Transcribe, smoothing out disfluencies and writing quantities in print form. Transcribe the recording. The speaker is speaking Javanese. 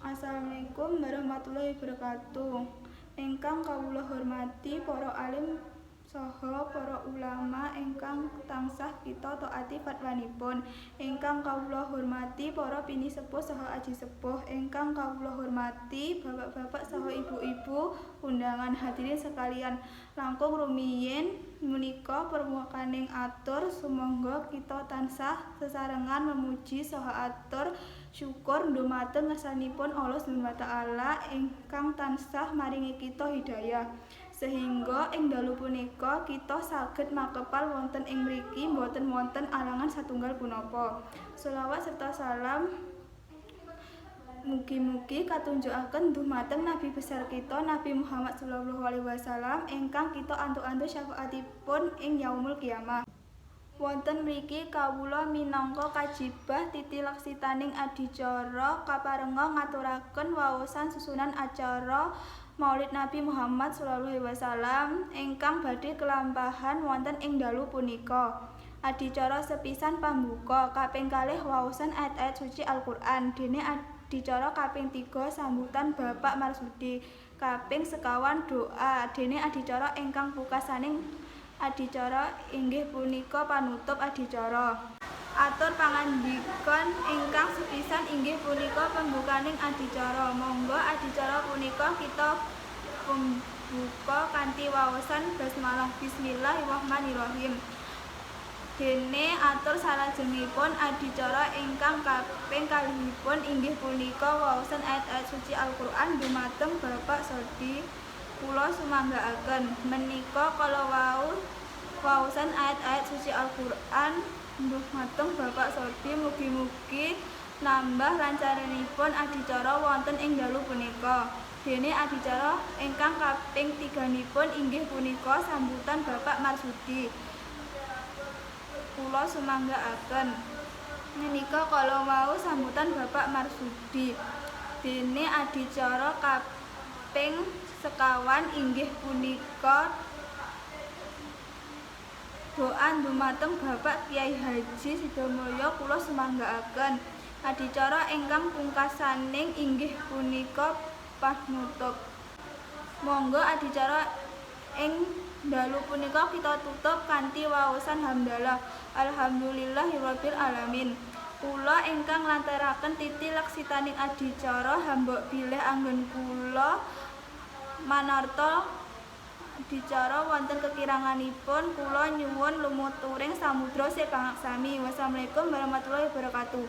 Assalamualaikum warahmatullahi wabarakatuh. Ingkang kawula hormati para alim saha para ulama ingkang tansah kita taati fatwanipun. Ingkang kawula hormati para pinisepuh saha aji sepuh. Ingkang kawula hormati bapak-bapak saha ibu-ibu undangan, hadirin sekalian. Langkung rumiyin menika permukaning atur sumangga kita tansah sesarengan memuji saha atur syukur dumateng ngersanipun Allah Subhanahu wa taala ingkang tansah maringi kita hidayah sehingga ing dalu punika kita saged makepal wonten ing mriki boten wonten alangan satunggal punapa. Sholawat serta salam mugi-mugi katunjukaken dumateng nabi besar kita, Nabi Muhammad sallallahu alaihi wasallam, ingkang kita antu-antu syafaatipun ing yaumul kiamah. Wonten mriki kawula minangka kajibah titi laksitaning adicara kaparenga ngaturaken waosan susunan acara Maulid Nabi Muhammad sallallahu alaihi wasallam ingkang badhe kelampahan wonten ing dalu punika. Adicara sepisan pambuka, kaping kalih waosan ayat-ayat suci Al-Qur'an, dene adicara kaping 3 sambutan Bapak Marsudi, kaping 25 doa, dene adicara ingkang pungkasaning adicara inggih punika panutup adicara. Atur pangandikan ingkang sepisan inggih punika pembukaning adicara. Monggo adicara punika kita pembuka kanthi waosan basmalah. Bismillahirrahmanirrahim. Dene atur salajengipun adicara ingkang kaping kalihipun inggih punika waosan ayat-ayat suci Al-Qur'an dumateng Bapak Sodi, kula sumanggaaken. Menika kala wau waosan ayat-ayat suci Al-Qur'an dumateng Bapak Sodi, mugi-mugi nambah lancaranipun adicara wonten ing dalu punika. Dene adicara ingkang kaping tiganipun inggih punika sambutan Bapak Marsudi. Kula sumanggaaken. Menika kala wau sambutan Bapak Marsudi. Dene adicara kaping 25 inggih punika doa dumateng Bapak Kyai Haji Sidomulyo, kula sumanggaaken. Adicara ingkang pungkasaning inggih punika panutup. Monggo adicara ing dalu punika kita tutup kanthi waosan hamdalah. Alhamdulillahirabbil alamin. Kula ingkang nglantaraken titi laksitaning adicara hambok bilih anggen kula manarta adicara wonten kekiranganipun, kula nyuwun lumuturing samudra sepangaksami. Wassalamualaikum warahmatullahi wabarakatuh.